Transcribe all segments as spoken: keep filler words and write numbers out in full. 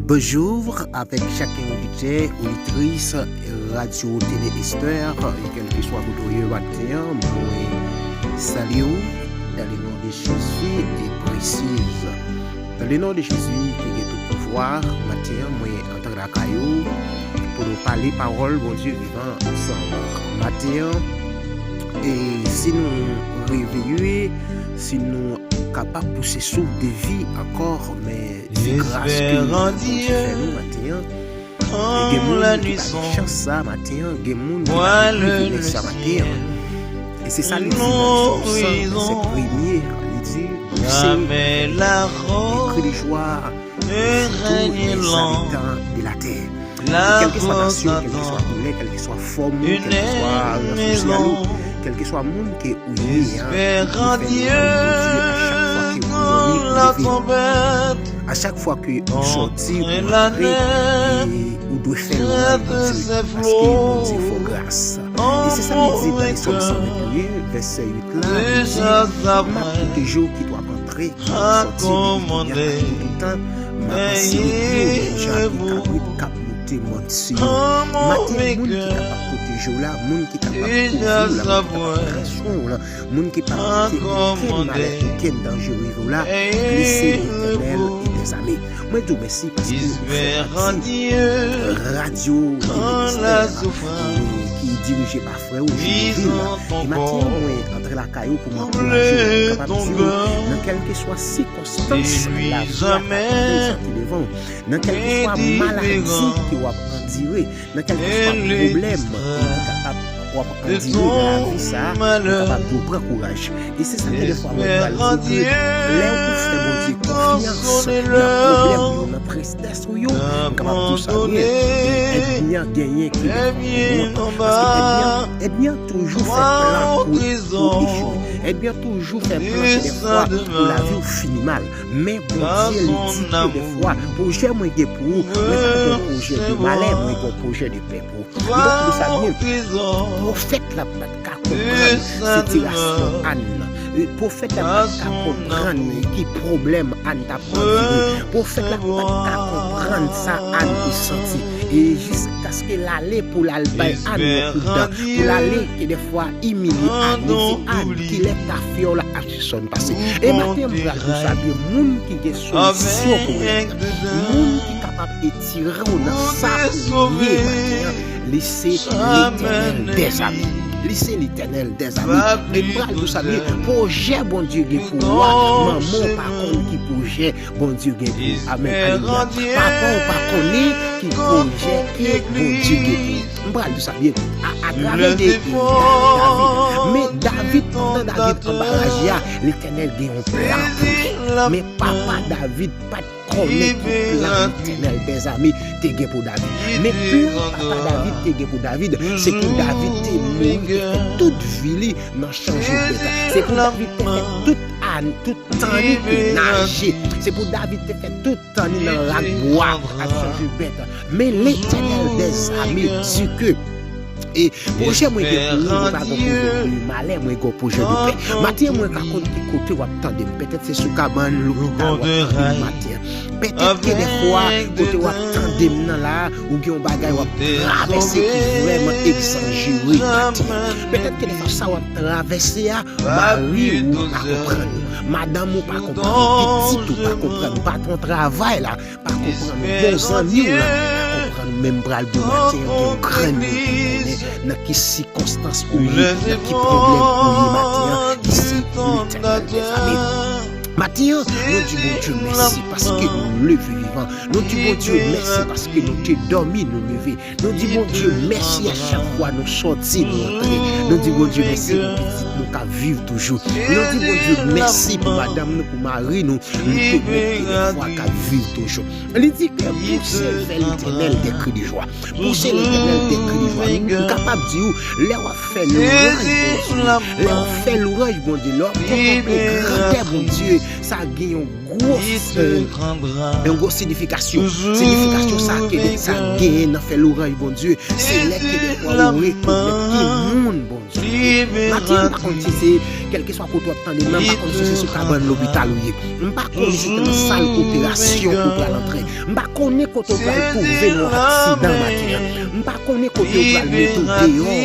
Bonjou avèk chak oditè, oditris Radyo Tele Esther, e kèlkeswa kote w ye maten an, mwen salye w dans le nom de Jésus et précise. Dans le nom de Jésus ki gen tout pouvwa, maten an, mwen antre lakay ou pou nou pale pawòl Bondye vivan ansanm. Maten an, e si nou reveye, si nou kapab pouse souf de vi ankò, men se gras ke Bondye fè nou maten an. E gen moun ki pa gen chans sa maten an, gen moun ki pa gen privilèj sa maten an. E se sa li di nan Sòm san, vèsè premye, li di, Poussez des cris de joie pour tous les habitants de la terre. E kèlkeswa nasyon, kèlkeswa koulè, kèlkeswa fòm ou, kèlkeswa ran sosyal ou, kèlkeswa moun ke ou ye a, ou dwe fè lwanj Bondye a chak fwa ke ou dòmi, ou leve. A chak fwa ke ou sòti, ou antre, e ou dwe fè lwanj Bondye, paske Bondye fè w gras. E se sa li di nan Sòm san venteyen, vèsè uit la, li di, M ap pwoteje w kit w ap antre, kit w ap sòti, depi kounye a ak pou toutan, m ap anseye piye w menm jan ak yon kabrit k ap moute mòn Siyon. Maten, moun ki kapab pwoteje w la, moun ki kapab kouvri w la, moun ki kapab pran swen w la, moun ki p ap kite okenn malè, okenn danje rive w la, li se Letènèl dèzame. Mwen di w mèsi paske ou fè pati radyo Tele Esther, e ki dirije pa frè w Jimmy Ville. E maten an, mwen antre lakay ou pou m ankouraje w, m kapab di w, nan kèlkeswa sikonstans lavi a ka prezante devan w, nan kèlkeswa maladi ke w ap andire, nan kèlkeswa pwoblèm ki kapab w ap andire nan lavi sa a, m kapab di w pran kouraj. E se sa ke defwa mwen pral di w ke lè ou fè Bondye konfyans nan pwoblèm ou yo, nan tristès ou yo, m kapab di w sa byen, e ènmi an genyen ki defwa pou wont. Paske ènmi an, ènmi an toujou fè plan pou, pou echwe. Ènmi an toujou fè plan ke defwa pou lavi w fini mal. Men Bondye, li di ke defwa, pwojè mwen gen pou ou, mwen pa gen pwojè de malè, mwen gen pwojè de pè pou ou. Li di sa byen. Pwofèt la pa t ka konprann sitirasyon Ann nan. E pwofèt la pa t ka konprann ki pwoblèm Ann t ap andire. Pwofèt la pa t ka konprann sa Ann te santi. E jiskaske l ale pou l al bay Ann yon kout dan, pou l ale ke defwa imilye Ann, li di, Ann, kilè tafyè w la ap sispann pase? E maten an, m pral di w sa byen, moun ki gen solisyon pou ou, moun ki kapab etire w nan sa ou ye maten an, li se Letènèl dèzame. Li se Letènèl dèzame. E m pral di w sa byen, pwojè Bondye gen pou ou a, manman w pa konn ki pwojè Bondye gen pou ou. Amèn. Alelouya. Papa w pa konnen ki pwojè ke Bondye gen pou ou. M pral di w sa byen. A, atravè de, de David. Men David, pandan David anba raje a, Letènèl gen yon plan pou li. Men papa David pa t konnen ki plan Letènèl dèzame te gen pou David. Men plan papa David te gen pou David, se pou David te mouri, te fè tout vi li nan chanje bèt. Se pou David te fè tout ane, tout tan li te naje. Se pou David te fè tout tan li nan lak bwa ap chanje bèt. Men Letènèl dèzame di ke, e pwojè mwen gen pou ou, mwen pa gen pwojè de malè, mwen gen pwojè de pè. Maten an, mwen ka konn ki kote w ap tande m. Petèt se sou kabann lopital w ap tande m maten an. Petèt ke defwa, kote w ap tande m nan la, ou gen yon bagay w ap travèse ki vrèman egzajere maten an. Petèt ke defwa sa w ap travèse a, mari ou pa konprann ou, madanm ou pa konprann ou, pitit ou pa konprann ou, patwon travay la pa konprann ou, bon zanmi w la pa konprann ou, men m pral di w maten an, gen yon grenn moun ki konnen nan ki sikonstans ou ye, nan ki pwoblèm ou ye maten an, ki se Letènèl dèzame. Maten an, nou di Bondye mèsi paske nou leve vivan. Nou di Bondye mèsi paske nou te dòmi, nou leve. Nou di Bondye mèsi a chak fwa nou sòti, nou antre. Nou di Bondye mèsi pou pitit nou k ap viv toujou. Nou di Bondye mèsi pou madanm nou, pou mari nou, nou te mèt ke defwa k ap viv toujou. Li di ke pouse vè Letènèl dè kri de jwa. Pouse Letènèl dè kri de jwa. M kapab di w, lè w ap fè lwanj Bondye, lè w ap fè lwanj Bondye, lè w ap kontanple grandè Bondye, sa gen yon gwo, eh, yon gwo siyifikasyon. Siyifikasyon sa ke sa genyen nan fè lwanj Bondye, se lè ke dèfwa ou rekonèt ki moun Bondye. Maten an, m pa konn si se, kèlkeswa kote w ap tande m nan, m pa konn si se sou kabann lopital ou ye. M pa konn si se nan sal operasyon ou pral antre. M pa konnen kote w pral twouve nan yon aksidan maten an. M pa konnen kote w pral mete w deyò nan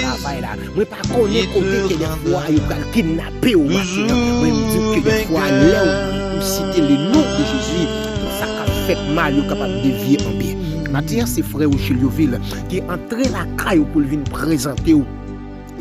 travay la. Mwen pa konnen kote ke dèfwa yo pral kidnape w maten an. Mwen, m di w ke dèfwa, lè ou site le non de Jezi, tout sa k ap fèt mal yo kapab devye an byen. Maten an, se frè w Julio Vil ki antre lakay ou pou l vin prezante w,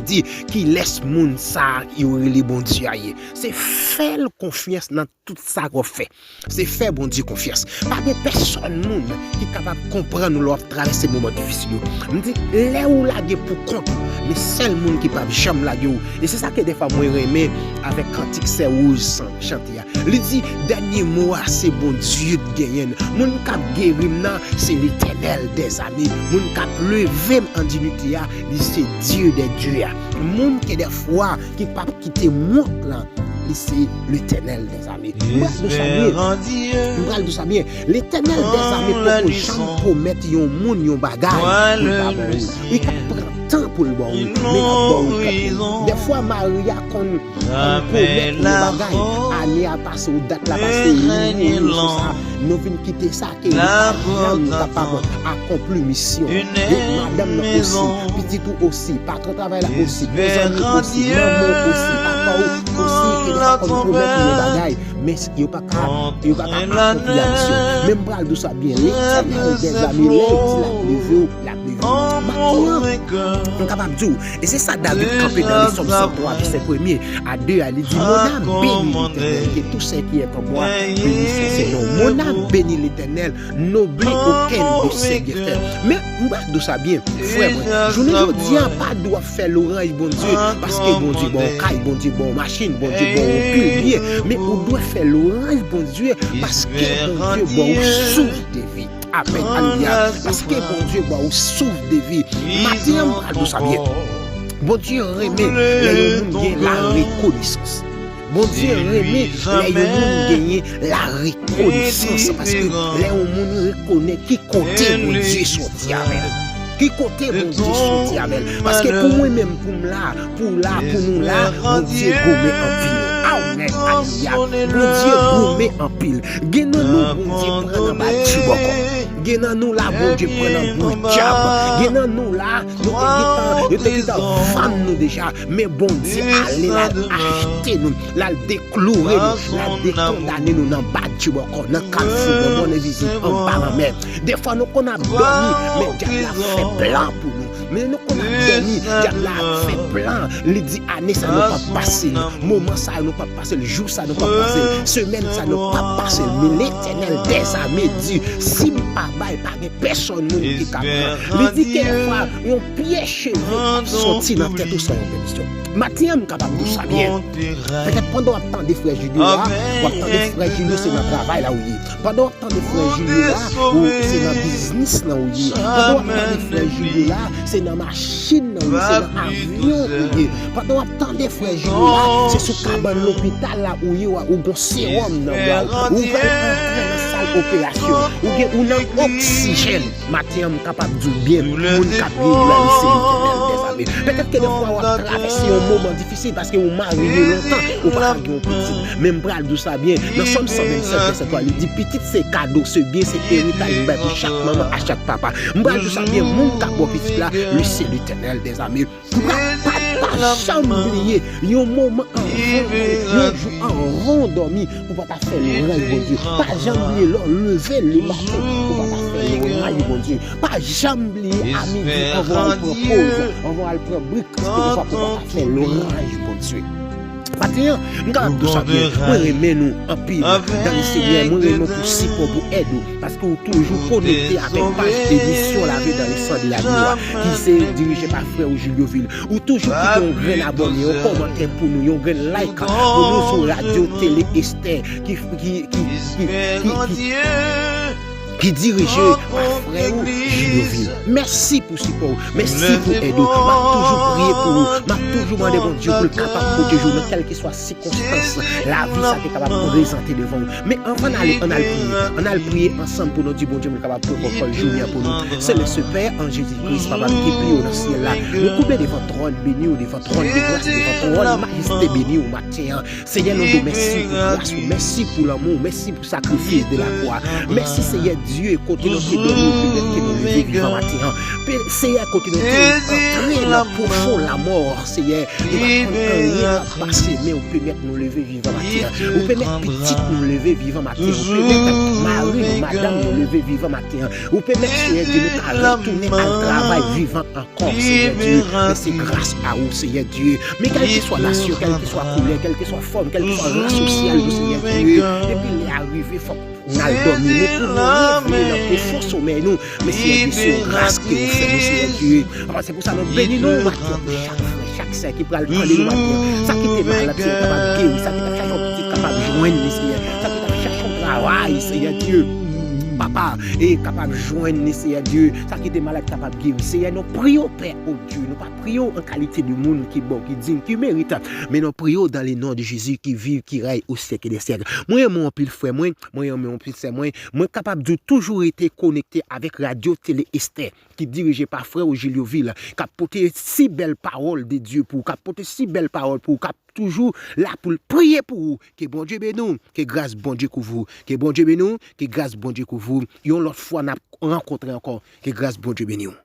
di kilès moun sa a yo rele Bondye a ye. Se fè l konfyans nan tout sa w ap fè. Se fè Bondye konfyans. Pa gen pèsòn moun ki kapab konprann ou lè w ap travèse moman difisil yo. M di, lè ou lage pou kont ou, men sèl moun ki p ap janm lage w. E se sa ke dèfwa mwen renmen avèk kantik Sè Wouj san-, chante a. Li di, dènye mo a, se Bondye k genyen l. Moun k ap geri m nan, se Letènèl dèzame. Moun k ap leve m an diyite a, li se Dye dè dye a. Moun ke dèfwa ki p ap kite wont lan, li se Letènèl dèzame. M pral di w sa byen. M pral di w sa byen. Letènèl dèzame poko janm pwomèt yon moun yon bagay pou l pa ba w li. Li ka pran tan pou l ba w li, men l ap ba w li kanmenm. Dèfwa, mari a konn, konn pwomèt yon bagay, ane a pase, ou dat la pase, li mouri, sou sa, nou vin kite sa. Ke li pa janm kapab akonpli misyon. E madanm nan osi, pitit ou osi, patwon travay la osi, bon zanmi osi, manman w osi, papa w osi, ke li pa konn pwomèt yon bagay, men yo pa ka, yo pa ka akonpli a misyon. Men m pral di w sa byen, Letènèl dèzame, lè l di l ap leve w, l ap leve w. Maten an, m kapab di w, e se sa David kanpe nan Sòm san twa, vèsè premye a de a, li di, mon âme bénit l'Éternel, et tout ce qui est en moi bénisse son saint nom. Mon âme bénit l'Éternel, n'oublie aucun de ses bienfaits. Men, m pral di w sa byen, frè mwen. Jounen jodi a, pa dwe w ap fè lwanj Bondye, paske Bondye ba w kay, Bondye ba w machin, Bondye ba w anpil byen. Men ou dwe fè lwanj Bondye, paske Bondye ba w souf de vi. Amèn, alelouya. Paske Bondye ba w souf de vi. Maten an, m pral di w sa byen. Bondye renmen lè yon moun gen la rekonesans. Bondye renmen lè yon moun genyen la rekonesans, paske lè yon moun rekonèt ki kote Bondye soti avè l. Ki kote Bondye soti avè l. Paske pou mwen menm, pou m la, pou w la, pou nou la, Bondye goumen anpil. Amèn, alelouya. Bondye goumen anpil. Gen nan nou, Bondye pran nan bal ti bòkò. Gen nan nou la, Bondye pran nan bri dyab. Gen nan nou la, nou te gentan, yo te gentan vann nou deja. Men Bondye ale, l al achte nou, l al dekloure nou, l al dekondane nou nan bal ti bòkò, nan kalfou, nan mòn envizib, anba lanmè. Dèfwa nou konn ap dòmi, men dyab la fè plan pou nou. Men nou konn ap dòmi, dyab la ap fè plan. Li di, ane sa nou p ap pase l, moman sa nou p ap pase l, jou sa nou p ap pase l, semèn sa nou p ap pase l. Men Letènèl dèzame di, si m pa bay, pa gen pèsonn moun ki ka pran. Li di ke dèfwa, yon pyè cheve p ap soti nan tèt ou san yon penisyon. Maten an, m kapab di w sa byen. Petèt pandan w ap tande frè Julio la, w ap tande frè Julio se nan travay la ou ye. Pandan w ap tande frè Julio la, ou se nan biznis lan ou ye. Pandan w ap tande frè Julio la, se nan machin nan ou ye, se nan avyon ou ye. Pandan w ap tande frè Julio la, se sou kabann lopital la ou ye, ou gon sewòm nan bra w. Ou pral antre nan sal operasyon. Ou gen, ou nan oksijèn. Maten an, m kapab di w byen, moun k ap geri w la, li se Letènèl dèzame. Petèt ke dèfwa w ap travèse yon moman difisil paske ou marye lontan, ou pa ka gen yon pitit. Men m pral di w sa byen, nan Sòm san vennsèt, vèsè twa, li di, pitit se kado, se byen, se eritaj m bay pou chak manman a chak papa. M pral di w sa byen, moun k ap ba w pitit la, li se Letènèl dèzame. Pa, pa, pa janm bliye, yon moman anvan, yon jou anvan w dòmi, ou pa ta fè lwanj Bondye. Pa janm bliye lè w leve le maten, ou pa ta fè lwanj Bondye. Pa janm bliye a midi, anvan w al pran poz, anvan w al pran brik, ou pa, ou pa ta fè lwanj Bondye. Maten an, m kapab di w sa byen, mwen renmen nou anpil dans le Seigneur, mwen renmen w pou sipò, pou èd ou. Paske ou toujou konekte avèk paj emisyon Lavi dans le sang de l'agneau a, ki se dirije pa frè w Julio Vil. Ou toujou kite yon grenn abòne, yon kòmantè pou nou, yon grenn like pou nou sou Radyo Tele Esther, ki, ki, ki, ki, ki, ki, ki dirije pa frè Frè ou, Jilyo Vil, mèsi pou sipò w, mèsi pou èd ou. M ap toujou priye pou ou, m ap toujou mande Bondye pou l kapab pwoteje w nan kèlkeswa sikonstans lavi sa te kapab prezante devan w. Men anvan n ale, ann al priye. Ann al priye ansanm pou nou di Bondye pou l kapab pran kontwòl jounen an pou nou. Seyè, Pè an Jezi Kris, Papa m ki pi wo nan syèl la, nou koube devan twòn beni w, devan twòn de gras, devan twòn majeste beni w maten an. Seyè, nou di w mèsi pou gras ou, mèsi pou lanmou w, mèsi pou sakrifis de la kwa. Mèsi, Seyè Dye, kote nou te dòmi, ou pèmèt ke nou leve vivan maten an. Pe-, Seyè, kote nou te antre nan pwofon lamò, Seyè, nou pa t konn anyen k ap pase, men ou pèmèt nou leve vivan maten an. Ou pèmèt pitit nou leve vivan maten an. Ou pèmèt mari nou, madanm nou leve vivan maten an. Ou pèmèt, Seyè Dye, nou ka retounen al travay vivan ankò, Seyè Dye. Men se gras a ou, Seyè Dye. Men kèlkeswa nasyon, kèlkeswa koulè, kèlkeswa fòm, kèlkeswa ran sosyal nou, Seyè Dye, depi lè a rive, fòk n al dòmi. Men pou nou reveye nan pwofon somèy nou, men Seyè Dye, se yon gras ke ou fè nou, Seyè Dye. Papa, se pou sa nou beni nou maten an pou chak frè, chak sè ki pral tande nou maten an. Sa ki te malad, Seyè, kapab geri. Sa ki t ap chache yon pitit kapab jwenn li, Seyè. Sa ki t ap chache yon travay, Seyè Dye. Papa, e kapab jwenn li, Seyè Dye. Sa ki te malad kapab geri. Seyè, nou priye w, Pè, o Dye. Nou pa priye w an kalite de moun ki bon, ki dign, ki merit. Men nou priye w dans le nom de Jésus qui vit, qui règne au siècle des siècles. Mwen renmen w anpil, frè mwen. Mwen renmen w anpil, sè mwen. Mwen kapab di w toujou rete konekte avèk Radyo Tele Estè, ki dirije pa frè w Jilyo Vil, k ap pote si bèl pawòl de Dye pou ou, k ap pote si bèl pawòl pou ou, k ap toujou la pou l priye pou ou. Ke Bondye beni w, ke gras Bondye kouvri w. Ke Bondye beni w, ke gras Bondye kouvri w. Yon lòt fwa n ap rankontre ankò. Ke gras Bondye beni w.